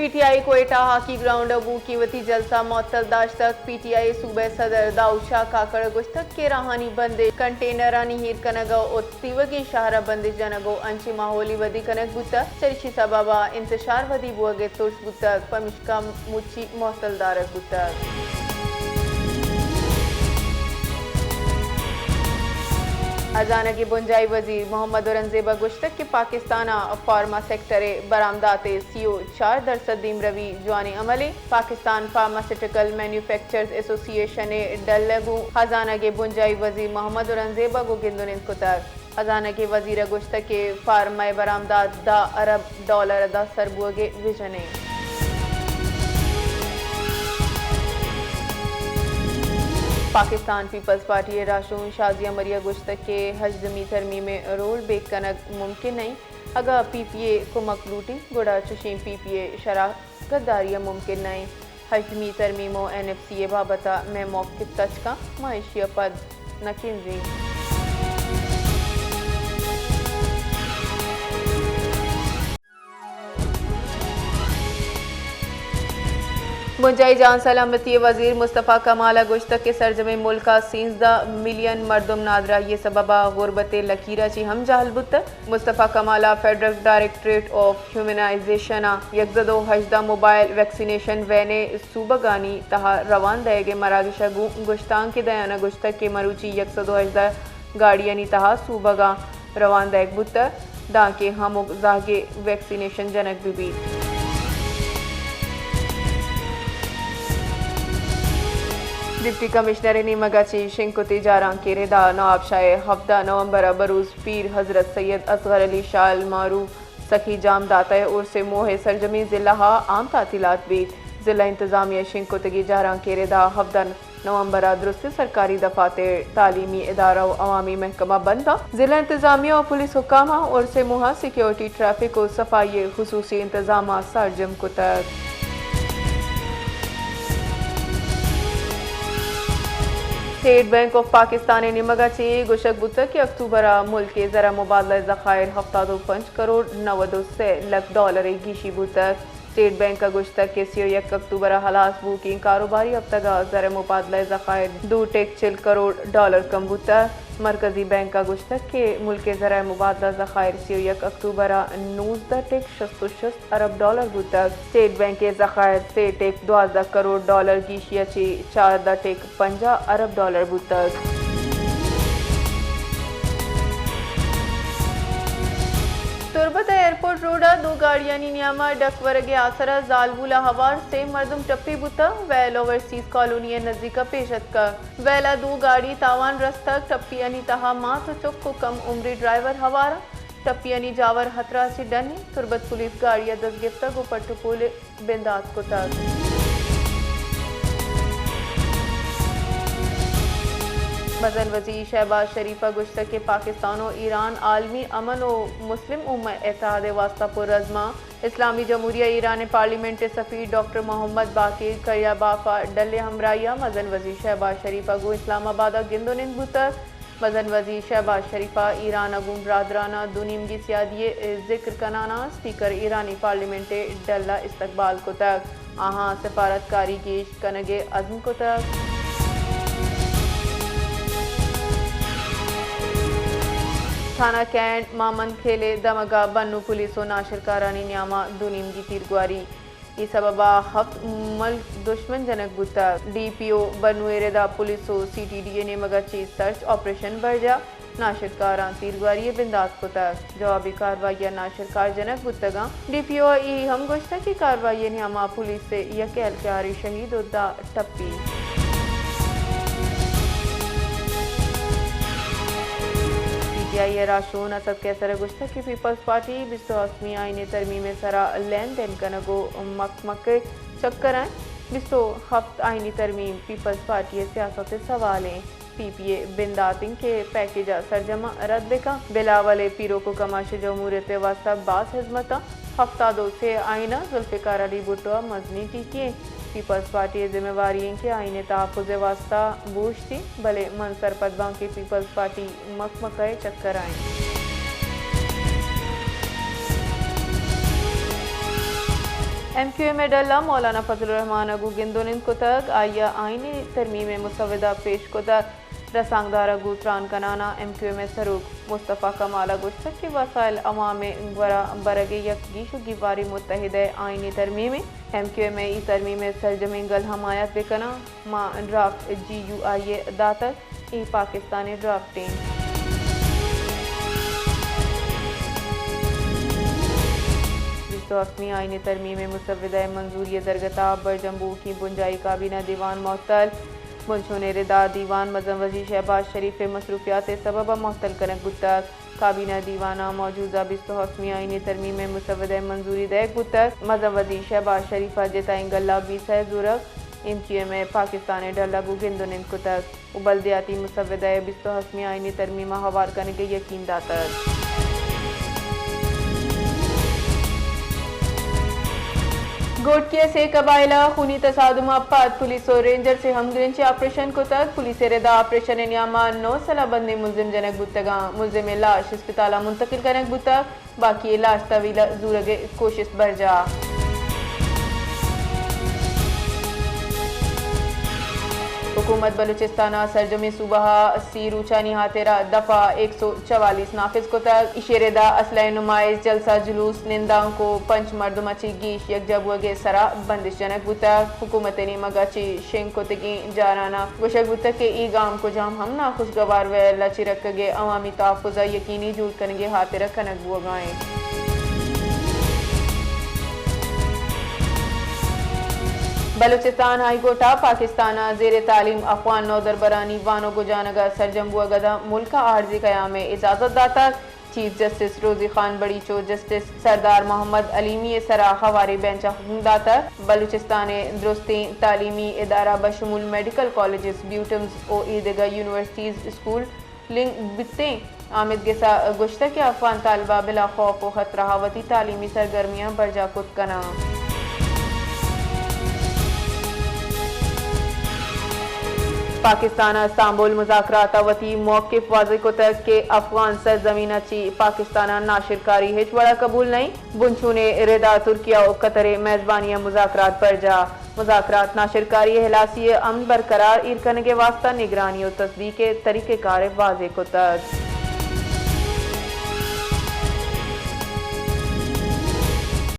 P T I Quetta hockey ground ءَ بوکیں وتی جلسہ معطل داشتگ۔ پی ٹی آئی صوبہ صدر داؤد شاہ کاکڑ ءَ گوشتگ کہ راہانی بندش، کنٹینرانی ایر کنگ ءُ تیوگیں شہر ءَ بندش جنگ ءُ انچیں ماحولے ودی کنگ بوتگ، چریشی سبب ءَ انتشار ودی بوگ ءِ ترس بوتگ، پمیشکا مچی معطل دارگ بوتگ۔ ہزانگ ءِ بنجاہی وزیر محمد اورنگزیب ءَ گوشتگ کہ پاکستان ءَ فارما سیکٹر ءِ برآمدات ءِ سی ءُ چار درسد دیمروی جوانیں عملے۔ پاکستان فارماسیوٹیکل مینوفیکچررز ایسوسی ایشن ءِ ڈل ءَ گوں ہزانگ ءِ بنجاہی وزیر محمد اورنگزیب ءَ گوں گند ءُ نند کتگ۔ ہزانگ ءِ وزیر ءَ گوشتگ کہ فارما ءِ برآمدات دہ ارب ڈالر ءَ داں سر بوگ ءِ وژن اِنت۔ پاکستان پیپلز پارٹی ءِ راہشون شازیہ مری ءَ گوشتگ کہ ہژدمی ترمیم ءِ رول بیک کنگ ممکن نہ اِنت۔ اگاں پی پی اے کمک لوٹیت، گڑا چشیں پی پی اے ءِ شراکت داری ءَ ممکن نہ اِنت۔ ہژدمی ترمیم ءُ این ایف سی ءِ بابت ءَ مئے موقف تچک اَنت، ما ایشی ءَ پد نہ کنزیں۔ بنجاہی جان سلامتی ءِ وزیر مصطفی کمال ءَ گوشتگ کہ سرجمیں ملک ءَ سیزدہ ملین مردم نادراہی ءِ سبب ءَ غربت ءِ لکیر ءَ چہ ہم جہل بوتگ۔ مصطفی کمال ءَ فیڈرل ڈائریکٹریٹ آف ہیومنائزیشن ءِ یک سد ءُ ہژدہ موبائل ویکسینیشن وین ءِ صوبگانی تہا روان دئیگ ءِ مراگش ءَ گوں گشتانک ءِ دیان ءَ گوشتگ کہ مروچی یک سد ءُ ہژدہ گاڑیانی تہا صوبگاں روان دئیگ بوتگ، دانکہ ہمک زہگے ویکسینیشن جنگ بہ بیت۔ ڈپٹی کمشنر ءِ نیمگ ءَ چہ شنگ کتیں جارانکے ءِ ردا نوابشاہ ءَ ہفدہ نومبر ءَ بروز پیر حضرت سید اصغر علی شاہ المعروف سخی جام داتہ ءِ ارس ءِ موہ ءَ سرجمیں ضلع ءَ عام تعطیلات بیت۔ ضلع انتظامیہ ءِ شنگ کتگیں جارانکے ءِ ردا ہفدہ نومبر ءَ درستیں سرکاری دفاتر، تعلیمی ادارہ ءُ عوامی محکمہ بند اَنت۔ ضلع انتظامیہ ءُ پولیس حکام ءَ ارس ءِ موہ ءَ سیکورٹی، ٹریفک ءُ صفائی ءِ خصوصی انتظامات سرجم کتگ۔ اسٹیٹ بینک آف پاکستان ءِ نیمگ ءَ چہ اے گوشگ بوتگ کہ اکتوبر ءَ ملک ءِ زر ءِ مبادلہ ءِ ذخائر ہفتاد ءُ پنچ کروڑ نود ءُ سے لکھ ڈالر ءَ گیشی بوتگ۔ اسٹیٹ بینک ءَ گوشتگ کہ سی ءُ یک اکتوبر ءَ ہلاس بوکیں کاروباری ہفتگ ءَ زر ءِ مبادلہ ءِ ذخائر دو ٹک چل کروڑ ڈالر کم بوتگ۔ مرکزی بینک ءَ گوشتگ کہ ملک ءِ زر ءِ مبادلہ ذخائر سی ءُ یک اکتوبر ءَ نوزدہ ٹک شست ءُ شست ارب ڈالر بوتگ۔ اسٹیٹ بینک ءِ ذخائر سے ٹک دوازدہ کروڑ ڈالر گیشی ءَ چہ چاردہ ٹک پنجاہ ارب ڈالر بوتگ۔ تربت ءِ ایئرپورٹ روڈ ءَ دو گاڑیانی نیام ءَ ڈک ورگ ءِ آسر ءَ زالبول ءَ ہوار سے مردم ٹپی بوتگ، ویل اوورسیز کالونی ءِ نزیک ءَ پیش اتکگ۔ ویل ءَ دو گاڑی تاوان رستگ، ٹپیانی تہا مات ءُ چک ءُ کم عمری ڈرائیور ہوار اَنت۔ ٹپیانی جاور ہترہ ءَ چہ ڈن اِنت۔ تربت پولیس گاڑی ءَ دزگپتگ ءُ پٹ ءُ پول بندات کتگ۔ مزن وزیر شہباز شریف ءَ گوشتگ کہ پاکستان ءُ ایران عالمی امن ءُ مسلم امہ اتحاد ءِ واستہ پرعزم اَنت۔ اسلامی جمہوریہ ایران ءِ پارلیمنٹ ءِ سفیر ڈاکٹر محمد باقر کریاباف ءَ ڈل ءِ ہمراہی ءَ مزن وزیر شہباز شریف ءَ گوں اسلام آباد ءَ گند ءُ نند بوتگ۔ مزن وزیر شہباز شریف ءَ ایران ءَ گوں برادرانہ دو نیمگی سیادی ءِ ذکر کنان ءَ اسپیکر ایرانی پارلیمنٹ ءِ ڈل ءَ استقبال کتگ۔ آہاں سفارتکاری گیش کنگ ءِ عزم کتگ۔ تھانہ کینٹ مامند کھیل ءِ دمگ ءَ بنو پولیس ءُ ناشرکارانی نیام ءَ دو نیمگی تیرگواری۔ اے سبب ءَ ہفت ملک دشمن جنگ بوتگ۔ ڈی پی او بنو ءِ ردا پولیس ءُ سی ٹی ڈی ءِ نیمگ ءَ چہ سرچ آپریشن برجاہ، ناشرکاراں تیرگواری ءِ بندات کتگ۔ جوابی کاروائی ءَ ناشرکار جنگ بوتگ اَنت۔ ڈی پی او ءَ اے ہم گوشتگ کہ کاروائی ءِ نیام ءَ پولیس ءِ یک اہلکارے شہید ءُ دہ ٹپی۔ پی ٹی آئی ءِ راہشون اسد قیصر ءَ گوشتگ کہ پیپلز پارٹی بیست ءُ ہشتمی آئین ءِ ترمیم ءِ سرا لین دین کنگ ءُ مکمک ءِ چکر ءَ اِنت۔ بیست ءُ ہفت آئینی ترمیم پیپلز پارٹی ءِ سیاست ءِ سوال اِنت۔ پی پی اے بندات اِنت کہ پیکیج ءَ سرجم ءَ رد بہ کنت۔ بلاول ءِ پیروک ءُ کماش ءِ جمہوریت ءِ واستہ باز ہزمت اَنت۔ ہفتاد ءُ سے آئین ءَ ذوالفقار علی بھٹو ءَ مزنیں ٹیکی اِنت۔ پیپلز پارٹی ءِ ذمہ واری اِنت کہ آئین ءِ تحفظ ءِ واستہ بوشت اِنت، بلے من سرپد باں کہ پیپلز پارٹی مکمک ءِ چکر ءَ اِنت۔ ایم کیو ایم ء ڈل ء مولانا فضل الرحمان ء گوں گند ء نند کتگ، آئی ء آئینی ترمیم ء مسودہ پیش کتگ۔ رسانکدار ء گوں تران کنان ء ایم کیو ایم ء سروک مصطفی کمال ء گوشتگ کہ وسائل عوام ء گورا برگ ء یک گیش ء گیواری متحدہ ء آئینی ترمیم ء، ایم کیو ایم ء ای ترمیم ء سرجمیں گل حمایت بہ کناں، ما ڈرافٹ جی یو آئی ء داتگ۔ اے پاکستان ء ڈرافٹ انت۔ بیست ء ہفتمی آئینی ترمیم ء مسودہ ء منظوری ء درگت ء برجم بوھوکیں بنجاہی کابینہ دیوان معطل۔ بنشون ء ردا دیوان مزن وزیر شہباز شریف ء مصروفیات ء سبب ء معطل کنگ بوتگ۔ کابینہ دیوان ء موجود ء بیست ء ہفتمی آئینی ترمیم ء مسودہ ء منظوری دئیگ بوتگ۔ مزن وزیر شہباز شریف ء جتائیں گل ء بیسہ ء زورگ ایم کیو ایم ء پاکستان ء ڈل ء گوں گند ء نند کتگ۔ و بلدیاتی مسودہ ء بیست ء ہفتمی آئینی ترمیم ء ہوار کنگ ء یقین داتگ۔ گھوٹکی ء سے قبائل ء خونی تصادم ء پد پولیس و رینجرز ء ہمگرنچی آپریشن کتگ۔ پولیس ء ردا آپریشن ء نیام ء نو سلاہ بندیں ملزم جنگ بوتگاں۔ ملزم ء لاش اسپتال ء منتقل کنگ بوتگ۔ باقی لاش تحویل ء زورگ ء کوشست برجاہ۔ حکومت بلوچستان ء سرجمیں صوبہ ء سی روچانی ہاترا دفعہ ایک سو چوالیس نافذ کتگ۔ ایشی ء ردا اسلحہ نمائش، جلسہ، جلوس، نندانک و پنچ مردم ء چہ گیش یکجاہ بوگ ء سرا بندش جنگ بوتگ۔ حکومت ء نیمگ ء چہ شنگ کتگیں جاراناں گوشگ بوتگ کہ اے گام کجام ہم ناخوشگوار ویل ء چہ رکگ ء عوامی تحفظ ء یقینی جوڑ کنگ ء ہاترا کنگ بوگ ء انت۔ بلوچستان ہائی کورٹ ء پاکستان ء زیر تعلیم افغان نودربرانی وانگ و جانگ ء سرجم بوگ ء داں ملک ء عارضی قیام ء اجازت داتگ۔ چیف جسٹس روزی خان بڑیچ و جسٹس سردار محمد علیمی ء سرا ہواریں بینچ ء حکم داتگ۔ بلوچستان ء درستیں تعلیمی ادارہ بشمول میڈیکل کالجز، بیوٹمز و ایدگہ یونیورسٹیز اسکول لنگ بیتیں۔ آمید گس ء گوشتگ کہ افغان طالبہ بلا خوف و خطرہ ء وتی تعلیمی سرگرمیاں برجاہ کت کناں۔ پاکستان ء استانبول مذاکرات ء وتی موقف واضح کتگ کہ افغان سرزمین ء چہ پاکستان ء ناشرکاری ہچ وڑ ء قبول نہ انت۔ بنچون ء ردا ترکیہ و قطر ء میزبانی ء مذاکرات برجاہ۔ مذاکرات ناشرکاری ء ہلاسی ء امن برقرار ایر کنگ ء واستہ نگرانی و تصدیق ء طریقہ کار ء واضح کتگ۔